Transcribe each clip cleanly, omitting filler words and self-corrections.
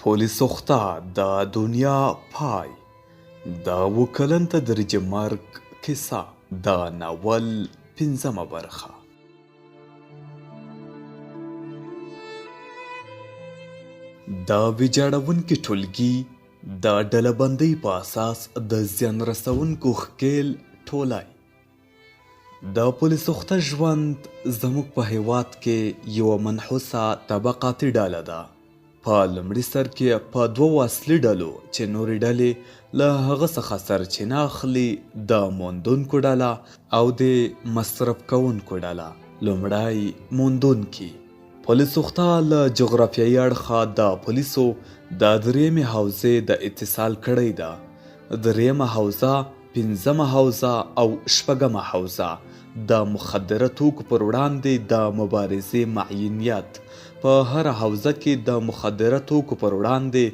پولیسوخته د دنیا پای د اوه کلن تدریجي مرګ کیسه د ناول پنځمه برخه. د ویجاړونکي ټولګي د ډلهبندۍ په اساس د زیان رسونکو ښکېل ټولی. د پولیسوخته ژوند زموږ په هیواد کې یوه منحوسه طبقاتي ډله ده. په لومړي سر کې په دوو اصلي ډلو چې نورې ډلې له هغه څخه سرچینه اخلي، د موندونکو ډله او د مصرف کوونکو ډله. لومړی موندونکي. پولیسوخته له جغرافیایي اړخه د پولیسو د درېیمې حوزې د اتصال کړۍ ده. درېیمه حوزه، پنځمه حوزه او شپږمه حوزه د مخدره توکو پر وړاندې د مبارزې معینیت، په هره حوزه کې د مخدره توکو پر وړاندې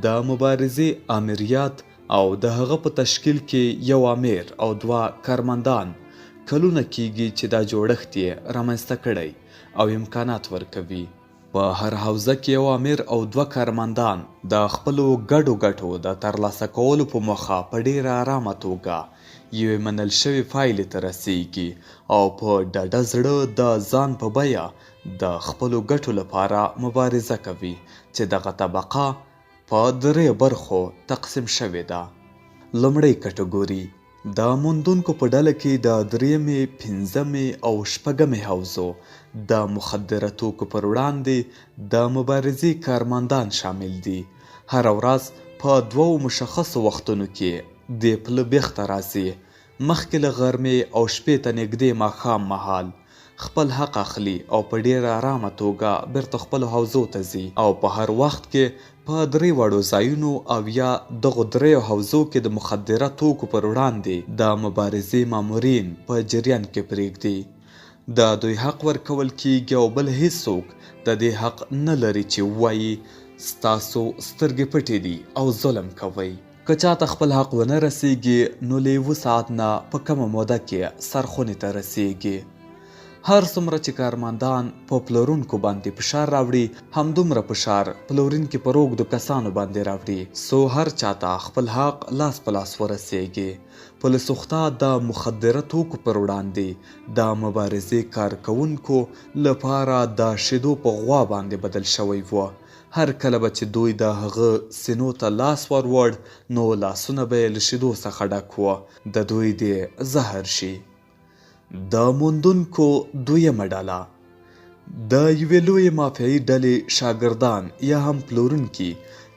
د مبارزې آمریت او د هغه په تشکیل کې یو آمر او دوه کارمندان، کلونه کېږي چې دا جوړښت یې رامنځته کړی او امکانات ورکوي. په هره حوزه کې یو امیر او دوه کارمندان د خپلو ګډو ګټو د ترلاسه کولو په موخه په ډېره ارامه توګه یوې منل شوې پایلې ته رسېږي او په ډاډه زړه د ځان په بیه د خپلو ګټو لپاره مبارزه کوي چې دغه طبقه په دریو برخو تقسیم شوې ده. لومړۍ کټګوري، د موندونکو په ډله کې د درېیمې، پنځمې او شپږمې حوزو د مخدره توکو پر وړاندې د مبارزې کارمندان شامل دي. هره ورځ په دوو مشخصو وختونو کې دې پله بېخ ته راځي، مخکې له غرمې او شپې ته نږدې ماښام مهال خپل حق اخلي او په ډېره ارامه توګه بېرته خپلو حوزو ته ځي او په هر وخت کې په درې واړو ځایونو او یا دغو دریو حوزو کې د مخدره توکو پر وړاندې د مبارزې مامورین په جریان کې پرېږدي. د دوی حق ورکول کېږي او بل هېڅوک د دې حق نه لري چې ووايي ستاسو سترګې پټې دي او ظلم کوئ. که چاته خپل حق ونه رسېږي نو له یوه ساعت نه په کمه موده کې سرخونې ته رسېږي. هر څومره چې کارمندان په پلورونکو باندې فشار راوړي همدومره فشار پلورنکي په روږدو کسانو باندې راوړي څو هر چاته خپل حق لاس په لاس ورسېږي. پلسوخته د مخدره توکو پر وړاندې د مبارزې کارکوونکو له پاره د شیدو په غوا باندې بدل شوی و. هر کله به چې دوی د هغه سینو ته لاس ور وړ نو لاسونه به یې له شیدو څخه ډک و، د دوی دې زهر شي. د موندونکو دویمه ډله د یوې لویې مافیایي ډلې شاګردان یا هم پلورونکي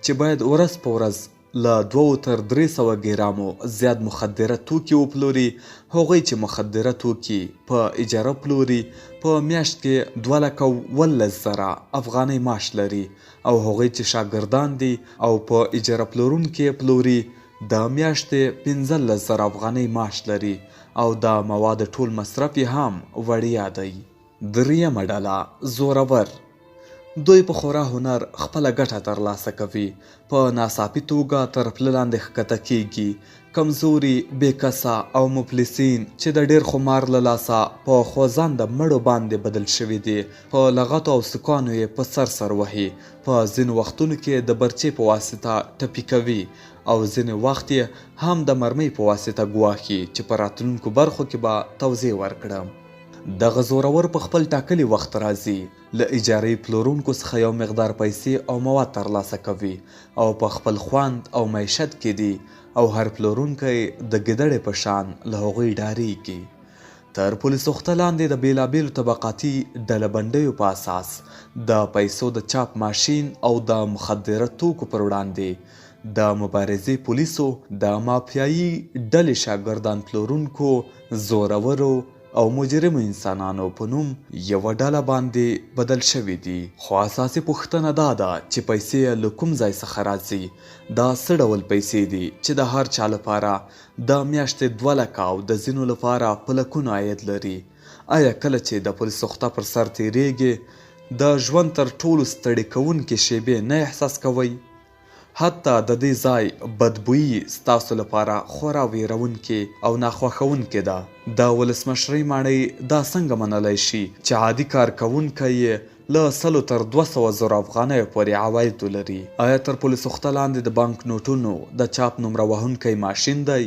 چې باید ورځ په ورځ له دوو تر 300 ګرامو زیات مخدره توکي وپلوري، هغوی چې مخدره توکي په اجاره پلوري په میاشت کې 2,17,000 افغانۍ معاش لري او هغوی چې شاګردان دي او په اجاره پلورونکي یې پلوري د میاشتې 15,000 افغانۍ معاش لري او د موادو ټول مصرف یې هم وړیا دی. دریمه ډله، زورور، دوی په خورا هنر خپله ګټه ترلاسه کوي، په ناڅاپي توګه تر پله لاندې ښکته کېږي، کمزوري، بې کسه او مفلسین چې د ډېر خمار له لاسه په خوځنده مړو باندې بدل شوي دي، په لغتو او سوکانو یې په سر سر وهي، په ځینو وختونو کې د برچې په واسطه ټپي کوي او ځینې وخت یې هم د مرمۍ په واسطه ګواښي چې په راتلونکو برخو کې به توضیح ورکړم. دغه زورور په خپل ټاکلي وخت راځي، له اجارهيي پلورونکو څخه یو مقدار پیسې او مواد ترلاسه کوي او په خپل خوند او معیشت کې دي او هر پلورونکی د ګیدړې په شان له هغوی ډاریږي. تر پولیسوخته لاندې د بیلابیلو طبقاتي ډله بندیو په اساس د پیسو د چاپ ماشین او د مخدره توکو پر وړاندې د مبارزې پولیسو د مافیایي ډلې شاګردان پلورونکو، زورورو او مجرمو انسانانو په نوم یوه ډله باندې بدل شوي دي. خو اساسي پوښتنه دا ده چې پیسې یې له کوم ځای څخه راځي؟ دا څه ډول پیسې دي چې د هر چا لپاره د میاشتې 2 لکه او د ځینو لپاره په لکونو عاید لري؟ ایا کله چې د پل سوخته پر سر تېرېږې د ژوند تر ټولو ستړې کوونکې شېبې نه احساس کوئ؟ حتی د دې ځای بدبويي ستاسو لپاره خورا وېروونکې او ناخوښوونکې ده. د ولسمشرۍ ماڼۍ دا څنګه منلای شي چې عادي کارکوونکی یې له سلو تر 200 زرو افغانیو پورې عواید ولري. آیا تر پل سوخته لاندې د بانک نوټونو د چاپ نمره وهونکی ماشین دی؟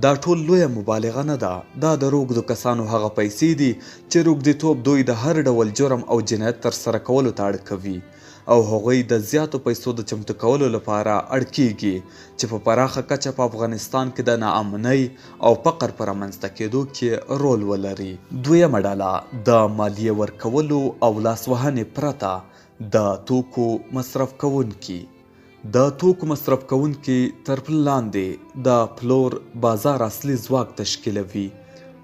دا ټول لویه مبالغه نه ده، دا د روږدو کسانو هغه پیسې دي چې روږدیتوب دوی د هر ډول جرم او جنایت ترسره کولو ته اړ کوي او هغوی د زیاتو پیسو د چمتو کولو لپاره اړ کیږي چې په پراخه کچه په افغانستان کې د ناامنۍ او فقر په رامنځته کېدو کې رول ولري. دویمه ډله د مالیې ورکولو او لاسوهنې پرته د توکو مصرف کوونکي. د توکو مصرف کوونکي تر پله لاندې د پلور بازار اصلي ځواک تشکیلوي.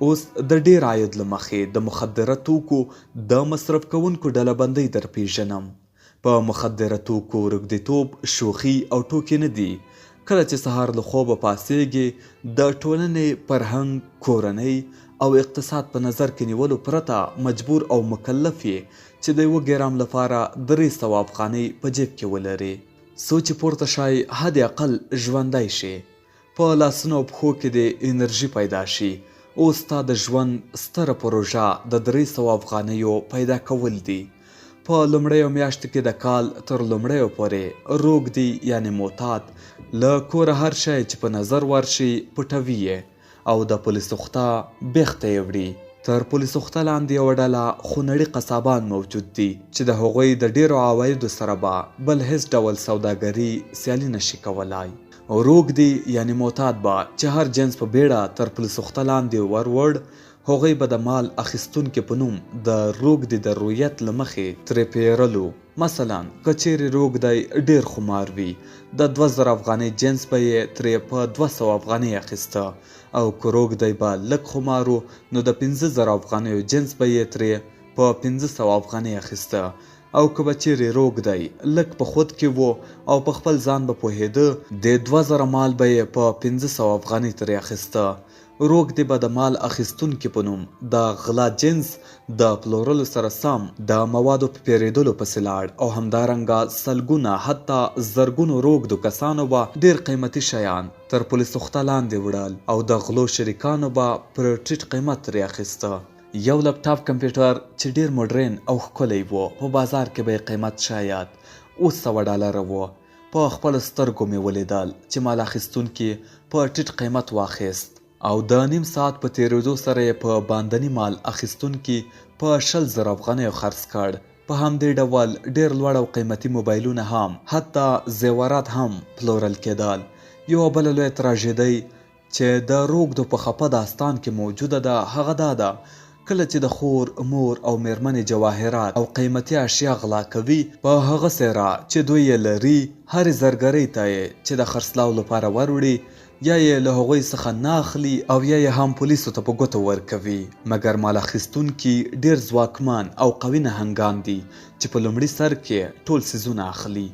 اوس د ډېر عاید له مخې د مخدره توکو د مصرف کوونکو ډله بندۍ درپېژنم. په مخدره توکو روږدیتوب شوخي او ټوکې نه دي. کله چې سهار له خوبه پاڅېږې، د ټولنې، فرهنګ، کورنۍ او اقتصاد په نظر کې نیولو پرته مجبور او مکلف یې چې د یوه ګرام لپاره 300 افغانۍ په جیب کې ولرې. څو چې پورته شای حد اقل ژوندی شې. په لاسونو او پښو کې دې انرژي پیدا شي. اوس ستا د ژوند ستره پروژه د 300 افغانیو پیدا کول دي. په لومړیو میاشتو کې د کال تر لومړیو پورې روږدي یعنې معتاد له کوره هر شی چې په نظر ورشي پټوي یې او د پل سوخته بېخ ته یې وړي. تر پل سوخته لاندې یوه ډله خونړي قصابان موجود دي چې د هغوی د ډېرو عوایدو سره به بل هېڅ ډول سوداګري سیالي نه شي کولای. روږدي یعنې معتاد به چې هر جنس په بېړه تر پل سوخته لاندې وروړ، هغوی به د مال اخیستونکي په نوم د روږدي د رویت له مخې ترې پېرلو. مثلا که چېرې روږدی ډېر خمار وي، د 2000 افغانۍ جنس به یې ترې په 200 افغانۍ اخیسته او که روږدی به لږ خمار و، نو د 5000 افغانیو جنس به یې ترې په 500 افغانۍ اخیسته او که به چېرې روږدی لږ په خود کې و او په خپل ځان به پوهېده، د 2000 مال به یې په 500 افغانۍ ترې اخیسته. روږدی به د مال اخیستونکي په نوم د غلا جنس د پلورلو سره سم د موادو په پېرېدلو پسې لاړ او همدارنګه سلګونه حتی زرګونو روږدو کسانو به ډېر قیمتي شیان تر پل سوخته لاندې وړل او د غلو شریکانو به پر ټیټ قیمت ترې اخیسته. یو لپټاپ کمپیوټر چې ډېر مډرن او ښکلی و، په بازار کې به یې قیمت شاید 700 ډالره و. په خپلو سترګو مې ولیدل چې مال اخیستونکي په ټیټ قیمت واخیست او د نیم ساعت په تېرېدو سره یې په باندني مال اخیستونکي په 20,000 افغانیو خرڅ کړ. په همدې ډول ډېر لوړ او قیمتي موبایلونه هم، حتی زیورات هم پلورل کېدل. یوه بله لویه تراژیدۍ چې د روږدو په خپه داستان کې موجوده ده هغه دا ده، کله چې د خور، مور او مېرمنې جواهرات او قیمتي اشیا غلا کوي، په هغه څېره چې دوی یې لري، هرې زرګرۍ ته یې چې د خرڅلاو لپاره وروړي، یا یې له هغوی څخه نه اخلي او یا یې هم پولیسو ته په ګوتو ورکوي. مګر مال اخیستونکي ډېر ځواکمن او قوي نهنګان دي چې په لومړي سر کې ټول څیزونه اخلي.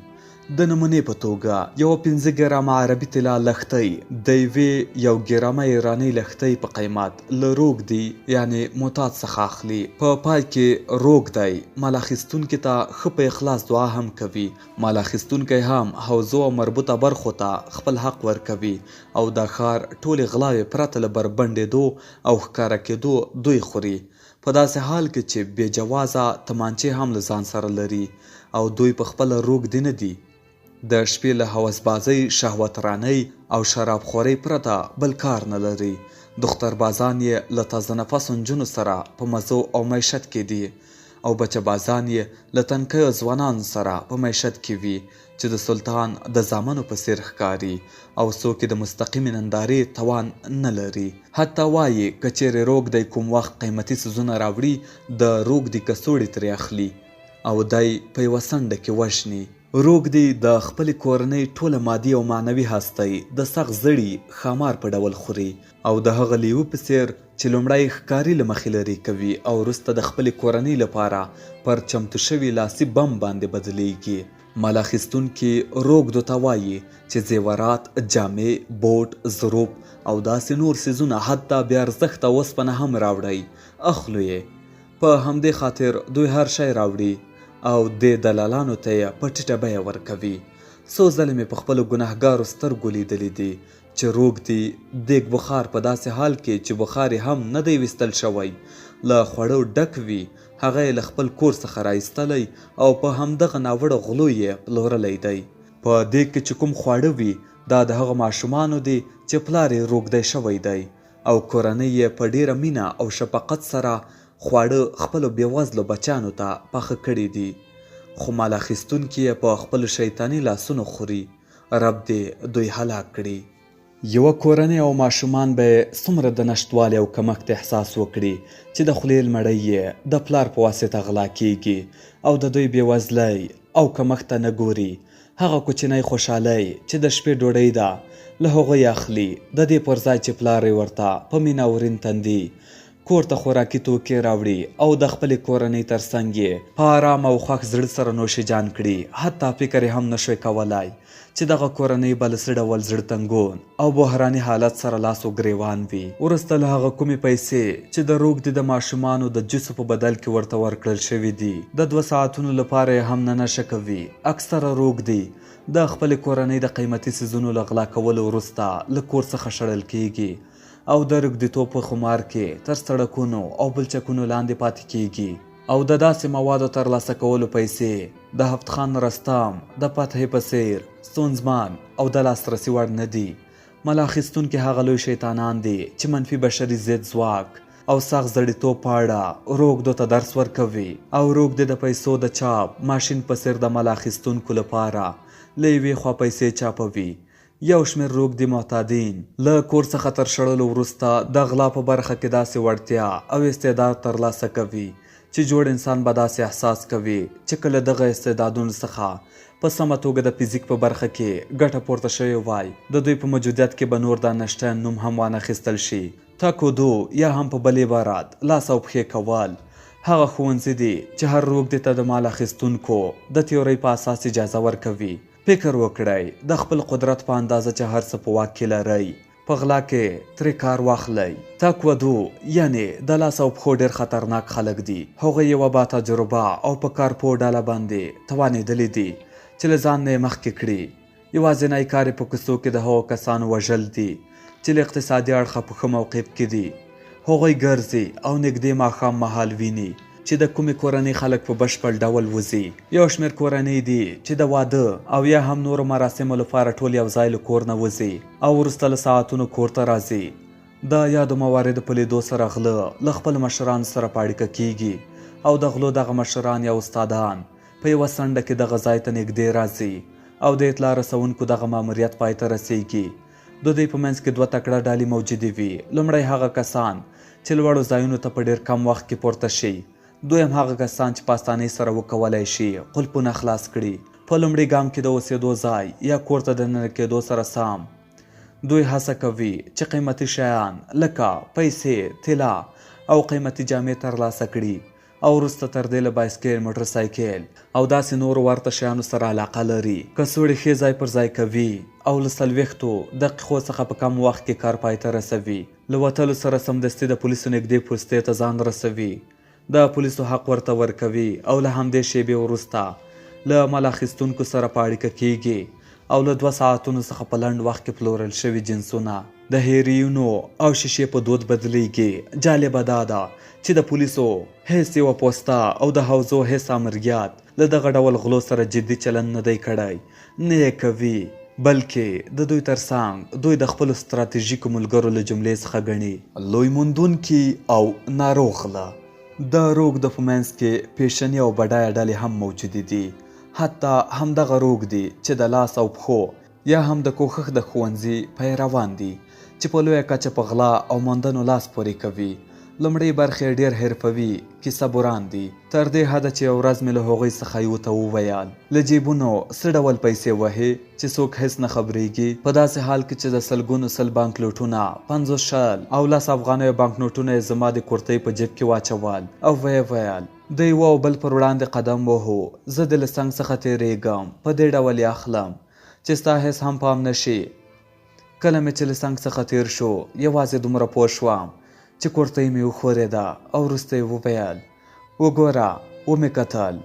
د نمونې په توګه، یوه 5 ګرامه عربي طلا لښتۍ د یوې یو ګرامه ایرانۍ لښتۍ په قیمت له روږدي یعنې معتاد څخه اخلي. په پای کې روږدی مال اخیستونکي ته ښه په اخلاص دعا هم کوي. مال اخیستونکی هم حوزو او مربوطه برخو ته خپل حق ورکوي او د ښار ټولې غلاوې پرته له بربنډېدو او ښکاره کېدو دوی خوري. په داسې حال کې چې بې جوازه تمانچې هم له ځان سره لري او دوی په خپله روږدي نه دي. د شپې له هوسبازۍ، شهوت رانۍ او شراب خورۍ پرته بل کار نه لري. دختربازان یې له تازه نفسو نجونو سره په مزو او معیشت کې دي او بچه بازان یې له تنکیو ځوانانو سره په معیشت کې وي چې د سلطان د زامنو په څېر ښکاري او څوک یې د مستقیمې نندارې توان نه لري. حتی وايي که چېرې روږدی کوم وخت قیمتي څیزونه راوړي، د روږدي کڅوړې ترې اخلي او دی په یوه څنډه کې وژني. روږدی د خپلې کورنۍ ټوله مادي او معنوي هستۍ د سخت زړي ښامار په ډول خوري او د هغه لېوه په څېر چې لومړی ښکاري له مخې لرې کوي او وروسته د خپلې کورنۍ لپاره پر چمتو شوي لاسي بم باندې بدلېږي. مال اخیستونکي روږدو ته وايي چې زیورات، جامې، بوټ، ظروف او داسې نور څیزونه حتی بې ارزښته اوسپنه هم راوړئ، اخلو یې. په همدې خاطر دوی هر شی راوړي او دې دلالانو ته یې په ټیټه بیه ورکوي. څو ځلې مې په خپلو ګناهګارو سترګو لیدلي دي چې روږدي دیګ بخار په داسې حال کې چې بخار یې هم نه دی ویستل شوی، له خوړو ډک وي. هغه یې له خپل کور څخه را ایستلی او په همدغه ناوړه غلو یې پلورلی دی. په دېګ کې چې کوم خواړه وي، دا د هغو ماشومانو دي چې پلار یې روږدی شوی دی او کورنۍ یې په ډېره مینه او شفقت سره خواړه خپلو بېوزلو بچیانو ته پاخه کړي دي، خو مال اخیستونکي یې په خپلو شیطاني لاسونو خوري، رب دې دوی هلاک کړي. یوه کورنۍ او ماشومان به یې څومره د نشتوالي او کمښت احساس وکړي چې د خولې لمړی یې د پلار په واسطه غلا کېږي او د دوی بېوزلی او کمښت ته نه ګوري، هغه کوچنی خوشحالی چې د شپې ډوډۍ ده له هغوی اخلي، د دې پر ځای چې پلار یې ورته په مینه او ورین تندي کور ته خوراکي توکي راوړي او د خپلې کورنۍ تر څنګ یې په ارام او خوښ زړه سره نوش جان کړي، حتی فکر یې هم نه شوی کولای چې دغه کورنۍ به له څه ډول زړه تنګون او بحراني حالت سره لاس و ګرېوان وي. وروسته له هغه کومې پیسې چې د روږدي د ماشومانو د جوسو په بدل کې ورته ورکړل شوې دي، د دوه ساعتونو لپاره یې هم نه نشه کوي. اکثره روږدي د خپلې کورنۍ د قیمتي څیزونو له غلا کولو وروسته له کور څخه شړل کېږي او د روږدیتوب په خمار کې تر سړکونو او بلچکونو لاندې پاتې کېږي او د داسې موادو ترلاسه کولو پیسې د هفت خان رستم د فتحې په څېر ستونزمن او د لاسرسي وړ نه دي. مال اخیستونکي هغه لوی شیطانان دي چې منفي بشري ضد ځواک او سخت زړیتوب په اړه روږدو ته درس ورکوي او روږدي د پیسو د چاپ ماشین په څېر د مال اخیستونکو لپاره له یوې خوا پیسې چاپوي یو شمېر روږدي معتادین له کور څخه تر شړلو وروسته د غلا په برخه کې داسې وړتیا او استعداد ترلاسه کوي چې جوړ انسان به داسې احساس کوي چې که له دغه استعدادونو څخه په سمه توګه د فزیک په برخه کې ګټه پورته شوې وای، د دوی په موجودیت کې به نور د انشټین نوم هم وانه خیستل شي. تکودو یا هم په بل عبارت لاس او پښې کول هغه ښوونځي دي چې هر روږدي ته د مال اخیستونکو د تیورۍ په اساس اجازه ورکوي. فکر وکړئ، د خپل قدرت په اندازه چې هر څه په واک کې لرئ، په غلا کې ترې کار واخلئ. تک ودو یعنې د لاس او پښو ډېر خطرناک خلک دي. هغوی یوه با تجربه او په کار پوه ډله باندې توانېدلي دي چې له ځان نه یې مخکې کړي. یوازینی کار یې په کوڅو کې د هغو کسانو وژل دي چې له اقتصادي اړخه په ښه موقف کې دي. هغوی ګرځي او نږدې ماښام مهال ویني چې د کومې کورنۍ خلک په بشپړ ډول وځي. یو شمېر کورنۍ دي چې د واده او یا هم نورو مراسمو لپاره ټول یو ځای له کور نه وځي او وروسته له ساعتونو کور ته راځي. د یادو مواردو په لیدو سره غله له خپلو مشرانو سره په اړیکه کېږي او د غلو دغه مشران یا استادان په یوه څنډه کې دغه ځای ته نږدې راځي او د اطلاع رسوونکو دغه ماموریت پای ته رسېږي. د دوی په منځ کې دوه تکړه ډلې موجودې وي، لومړی هغه کسان چې لوړو ځایونو ته په ډېر کم وخت کې پورته شي، دویم هغه کسان چې په اسانۍ سره وکولای شي قلفونه خلاص کړي. په لومړي ګام کې د اوسېدو ځای یا کور ته د ننه کېدو سره سم دوی هڅه کوي چې قیمتي شیان لکه پیسې، طلا او قیمتي جامې ترلاسه کړي. او وروسته تر دې له بایسکل، موټر سایکل او داسې نورو ورته شیانو سره علاقه لري. کڅوړې ښې ځای پر ځای کوي او له څلوېښتو دقیقو څخه په کم وخت کې کار پای ته رسوي. له وتلو سره سمدستي د پولیسو نږدې پوستې ته ځان رسوي، د پولیسو حق ورته ورکوي او له همدې شېبې وروسته له مال اخیستونکو سره په اړیکه کېږي او له دوه ساعتونو څخه په لنډ وخت کې پلورل شوي جنسونه د هیریونو او شیشې په دود بدلیږي. جالبه دا ده چې د پولیسو هیڅ یوه پوسته او د حوزو هیڅ امریت له دغه ډول غلو سره جدي چلند نه دی کړی، نه یې کوي، بلکې د دوی تر څنګ دوی د خپلو ستراتیژیکو ملګرو له جملې څخه ګڼي. لوی موندونکي او ناروغ غله. د روږدو په منځ کې پیشني او بډایه ډلې هم موجودې دي. حتی همدغه روږدي چې د لاس او پښو یا هم د کوښښ د ښوونځي پیروان دي چې په لویه کچه په غلا او موندنو لاس پورې کوي. لومړۍ برخې یې ډېر حرفوي کیسه بوران دي، تر دې حده چې یوه ورځ مې له هغوی څخه یوه ته وویل، له جېبونو څه ډول پیسې وهې چې څوک هېڅ نه خبرېږي؟ په داسې حال کې چې د سلګونو سل بانکنوټونه، 50 شل او لس افغانیو بانکنوټونه یې زما د کورتۍ په جېب کې واچول او ویې ویل، د یوه او بل پر وړاندې قدم وهو، زه دې له څنګ څخه تېرېږم، په دې ډول یې اخلم چې ستا هېڅ هم پام نه شي. کله مې چې له څنګ څخه تېر شو، یوازې دومره پوه شوم چې کورتۍ مې وښورېده او وروسته یې وویل، وګوره، ومې کتل،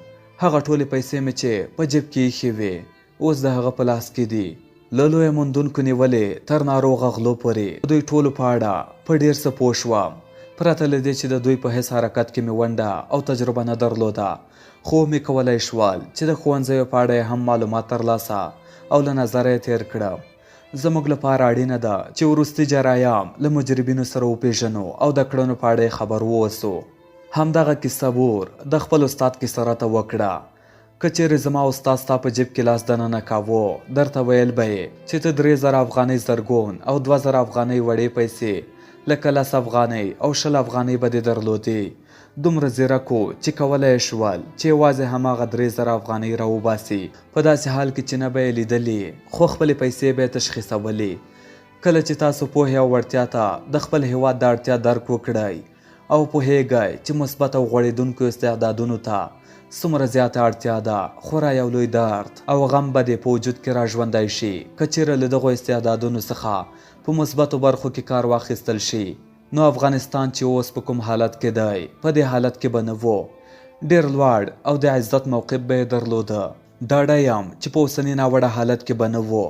هغه ټولې پیسې مې چې په جېب کې ایښې وې، اوس د هغه په لاس کې دي. له لویو موندونکو نیولې تر ناروغه غلو پورې د دوی ټولو په اړه په ډېر څه پوه شوم. پرته له دې چې د دوی په هېڅ حرکت کې مې ونډه او تجربه نه درلوده، خو ومې کولای شول چې د ښوونځیو په اړه یې هم معلومات ترلاسه او له نظره یې تېر کړم. زموږ لپاره اړینه ده چې وروستي جرایم له مجربینو سره وپېژنو او د کړنو په اړه یې خبر واوسو. همدغه کیسه ور د خپل استاد کیسه راته وکړه. که چېرې زما استاد ستا په جیب کې لاس دننه کاوه، درته ویل به یې چې ته 3000 افغانۍ زرګون او 2000 افغانۍ وړې پیسې لکه لس افغانۍ او 20 افغانۍ به دې درلودې. دومره ځیرک و چې کولای یې شول چې یوازې هماغه 3000 افغانۍ راوباسي، په داسې حال کې چې نه به یې لیدلې، خو خپلې پیسې به یې تشخیصولې. کله چې تاسو پوهې او وړتیا ته د خپل هېواد د اړتیا درک وکړئ او پوهېږئ چې مثبت او غوړېدونکو استعدادونو ته څومره زیاته اړتیا ده، خورا یو لوی درد او غم به دې په وجود کې را ژوندی شي، که چېرې له دغو استعدادونو څخه په مثبتو برخو کې کار واخیستل شي، نو افغانستان چې اوس په کوم حالت کې دی، په دې حالت کې به نه وو. ډېر لوړ او د عزت موقف به یې درلوده. ډاډه یم چې په اوسني ناوړه حالت کې به نه وو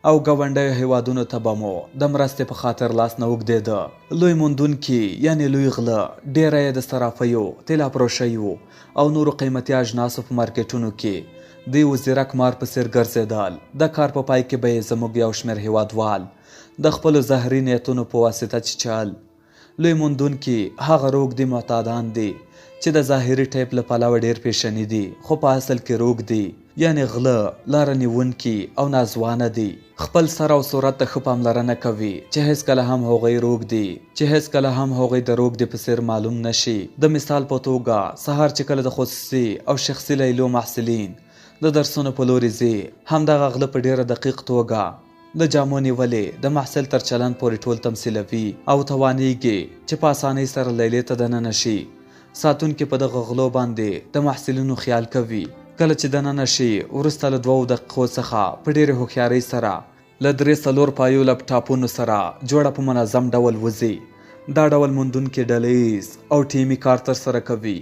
او ګاونډیو هېوادونو ته به مو د مرستې په خاطر لاس نه اوږدېده. لوی موندونکي یعنې لوی غله ډېری یې د صرافیو، طلاپروشیو او نورو قیمتي اجناسو په مارکېټونو کې د یوه ځیرک مار په څېر ګرځېدل. د کار په پای کې به یې زموږ یو شمېر هېوادوال د خپلو زهري نیتونو په واسطه چیچل. لوی موندونکي هغه روږدي معتادان دي چې د ظاهري ټیپ له پلوه ډېر پېشني دي، خو په اصل کې روږدي، یعنې غله، لاره نیوونکي او ناځوانه دي. خپل سر او صورت ته ښه پاملرنه کوي چې هېڅکله هم هغوی روږدي چې هېڅکله هم هغوی د روږدي په څېر معلوم نه شي. د مثال په توګه سهار چې کله د خصوصي او شخصي لیلو محصلین د درسونو په لوري ځي، همدغه غله په ډېره دقیق توګه له جامو نیولې د محصل تر چلند پورې ټول تمثیلوي او توانیږي چې په اسانۍ سره لیلې ته دننه شي. ساتونکي په دغه غلو باندې د محصلینو خیال کوي. کله چې دننه شي، وروسته له دوو دقیقو څخه په ډېرې هوښیارۍ سره له درې څلور پایو لپټاپونو سره جوړه په منظم ډول وځي. دا ډول موندونکي ډله ییز او ټیمي کار ترسره کوي.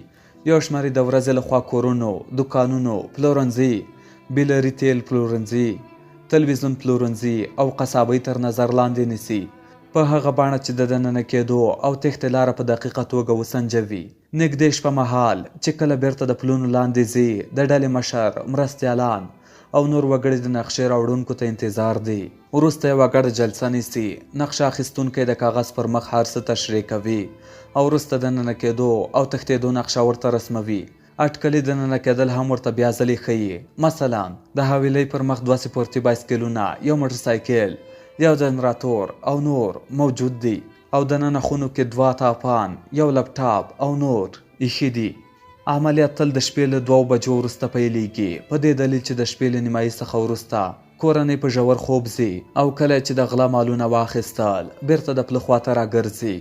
یو شمېر یې د ورځې له خوا کورونو، دوکانونو، پلورنځي، بیلري تېل پلورنځي، تلویزیون پلورنځي او قصابۍ تر نظر لاندې نیسي، په هغه بڼه چې د دننه کېدو او تېښتې لاره په دقیقه توګه وسنجوي. نږدې شپه مهال چې کله بېرته د پلونو لاندې ځي، د ډلې مشر، مرستیالان او نور وګړي د نقشې راوړونکو ته انتظار دي. وروسته یوه ګډه جلسه نیسي، نقشه اخیستونکی د کاغذ پر مخ هر څه تشریح کوي او وروسته دننه کېدو او تښتېدو نقشه ورته رسموي. اټکلي دننه کېدل هم ورته بیا ځلې ښيي. مثلا، د حویلۍ پر مخ دوه سپورتي بایسکلونه، یو موټرسایکل، یو جنراتور او نور موجود دي او دننه خونو کې دوه تاپان، یو لپټاپ او نور ایښي دي. عملیات تل د شپې له دوو بجو وروسته پیلېږي، په دې دلیل چې د شپې له نیمایي څخه وروسته کورنۍ په ژور خوب ځي او کله یې چې د غلا مالونه واخیستل، بېرته د پله خواته راګرځي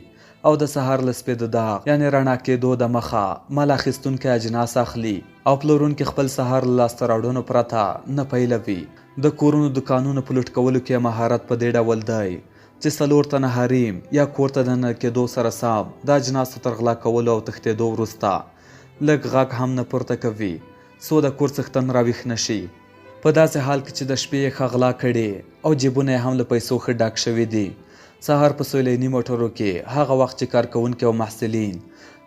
او د سهار له سپېده داغ یعنې رڼا کېدو د مخه مال اخیستونکی اجناس اخلي او پلورونکي خپل سهار له لاسته راوړنو پرته نه پیلوي. د کورونو دوکانونو په لوټ کولو کې یې مهارت په دې ډول دی چې څلور تنه حریم یا کور ته دننه کېدو سره سم د اجناسو تر غلا کولو او تښتېدو وروسته لږ غږ هم نه پورته کوي څو د کور څښتن راویښ نه شي. په داسې حال کې چې د شپې یې ښه غلا کړې او جیبونه یې هم له پیسو ښه ډک شوي دي. سهار په سویلیني موټرو کې هغه وخت چې کارکوونکي او محصلین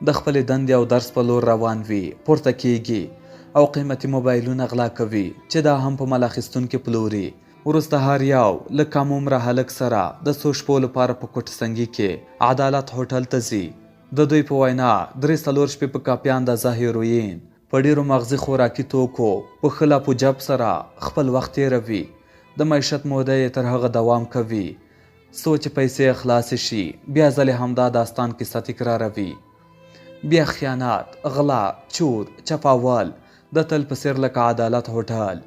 د خپلې دندې او درس په لور روان وي، پورته کېږي او قیمتي موبایلونه غلا کوي چې دا هم په مال اخیستونکي پلوري. وروسته هر یو له کم عمره هلک سره د څو شپو لپاره په کوټه سنګي کې عدالت هوټل ته ځي. د دوی په وینا درې څلور شپې په کافي اندازه هیرویین، په ډېرو مغزي خوراکي توکو په ښه لپ و جپ سره خپل وخت تېروي. د معیشت موده یې تر هغه دوام کوي څو چې پیسې یې خلاصې شي، بیا ځلې همدا داستان کیسه تکراروي. بیا خیانت، غلا، چور، چپاول، د تل په څېر لکه عدالت هوټل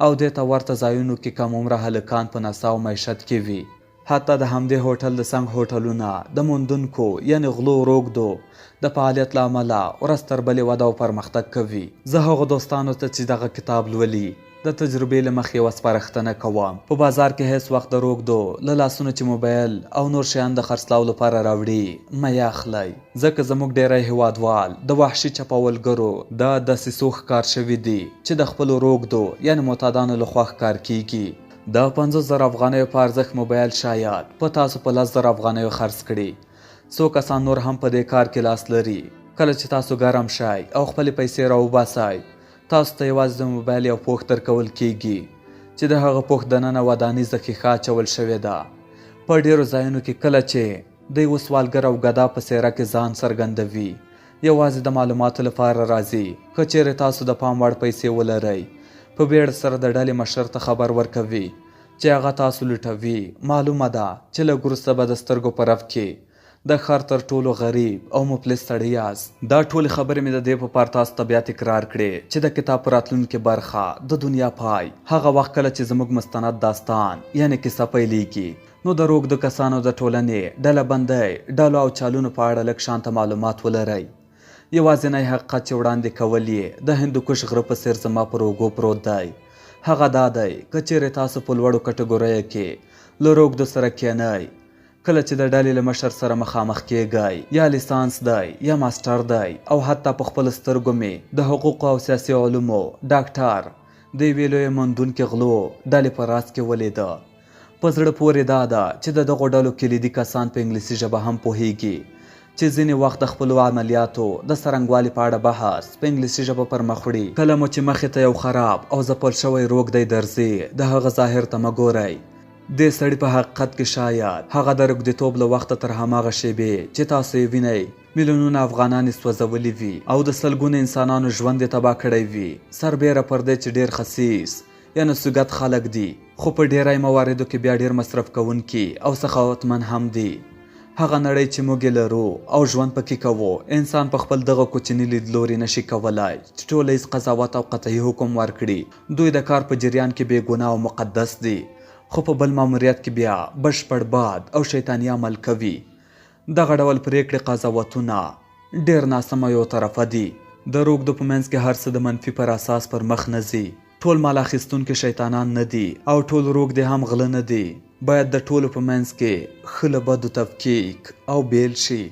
او دې ته ورته ځایونو کې کم عمره هلکان په نڅا او معیشت کې وي. حتی د همدې هوټل د څنګ هوټلونه د موندونکو یعنې غلو روږدو د فعالیت له امله ورځ تر بلې وده او پرمختګ کوي. زه هغو دوستانو ته چې دغه کتاب لولي د تجربې له مخې یوه سپارښتنه کوم، په بازار کې هېڅ وخت د روږدو له لاسونو چې موبایل او نور شیان د خرڅلاو لپاره راوړي مه یې اخلئ، ځکه زموږ ډېری هېوادوال د وحشي چپاولګرو د دسیسو ښکار شوي دي چې د خپلو روږدو یعنې معتادانو له خوا ښکار کېږي. د 50,000 افغانیو په ارزښت موبایل شاید په تاسو په 10,000 افغانیو خرڅ کړي. څو کسان نور هم په دې کار کې لاس لري. کله چې تاسو ګرم شئ او خپلې پیسې راوباسئ، تاسو ته یوازې د موبایل یو پوښ درکول کیږي چې د هغه پوښ دننه ودانیزه ښیښه اچول شوې ده. په ډېرو ځایونو کې کله چې د یوه سوالګر او ګدا په څېره کې ځان څرګندوي، یوازې د معلوماتو لپاره راځي. که چېرې تاسو د پام وړ پیسې ولرئ، په بیړه سره د ډلې مشر ته خبر ورکوي چې هغه تاسو لوټوي. معلومه ده چې لږ وروسته به د سترګو په رپ کې د ښار تر ټولو غریب او مفلس سړی یاست. دا ټولې خبرې مې د دې په پار تاسو ته بیا تکرار کړې چې د کتاب په راتلونکې برخه، د دنیا پای، هغه وخت کله چې زموږ مستند داستان یعنې کیسه پیلیږي نو د روږدو کسانو د ټولنې، ډله بندۍ، ډلو او چالونو په اړه لږ شانته معلومات ولرئ. یوازینی حقیقت چې وړاندې کول یې د هندوکش غره په څېر زما پر اوږو پروت دی هغه دا دی که چېرې تاسو په لوړو کټګوریو کې له روږدو سره کېنئ، کله چې د ډلې له مشر سره مخامخ کېږئ، یا لیسانس دی، یا ماسټر دی او حتی په خپلو سترګو مې د حقوقو او سیاسي علومو ډاکټر د یوې لویې موندونکې غلو ډلې په راس کې ولیده. په زړه پورې دا ده چې د دغو ډلو کلیدي کسان په انګلیسي ژبه هم پوهېږي چې ځینې وخت د خپلو عملیاتو د څرنګوالي په اړه بحث په انګلیسي ژبه پر مخ وړي. کله مو چې مخې ته یو خراب او ځپل شوی روږدی درځي، د هغه ظاهر ته مه ګورئ. دې سړي په حقیقت کې شاید هغه د روږدیتوب له وخته تر هماغه شېبې چې تاسو یې وینئ، میلیونونه افغانان یې سوځولي وي او د سلګونو انسانانو ژوند یې تباه کړی وي. سربېره پر دې چې ډېر خسیس یعنې سوګت خلک دي، خو په ډېری مواردو کې بیا ډېر مصرف کوونکي او سخاوتمن هم دي. هغه نړۍ چې موږ یې لرو او ژوند پکې کوو، انسان په خپل دغه کوچني لیدلوري نه شي کولای چې ټولیز قضاوت او قطعي حکم ورکړي. دوی د کار په جریان کې بې ګناه او مقدس دي، خو په بل ماموریت کې بیا بشپړ باد او شیطاني عمل کوي. دغه ډول پرېکړې قضاوتونه ډېر ناسم او یو طرفه دي. د روږدو په منځ کې هر څه د منفي پر اساس پر مخ نه ځي. ټول مال اخیستونکي شیطانان نه دي او ټول روږدي هم غله نه دي. باید د ټولو په منځ کې ښه له بدو تفکیک او بېل شي.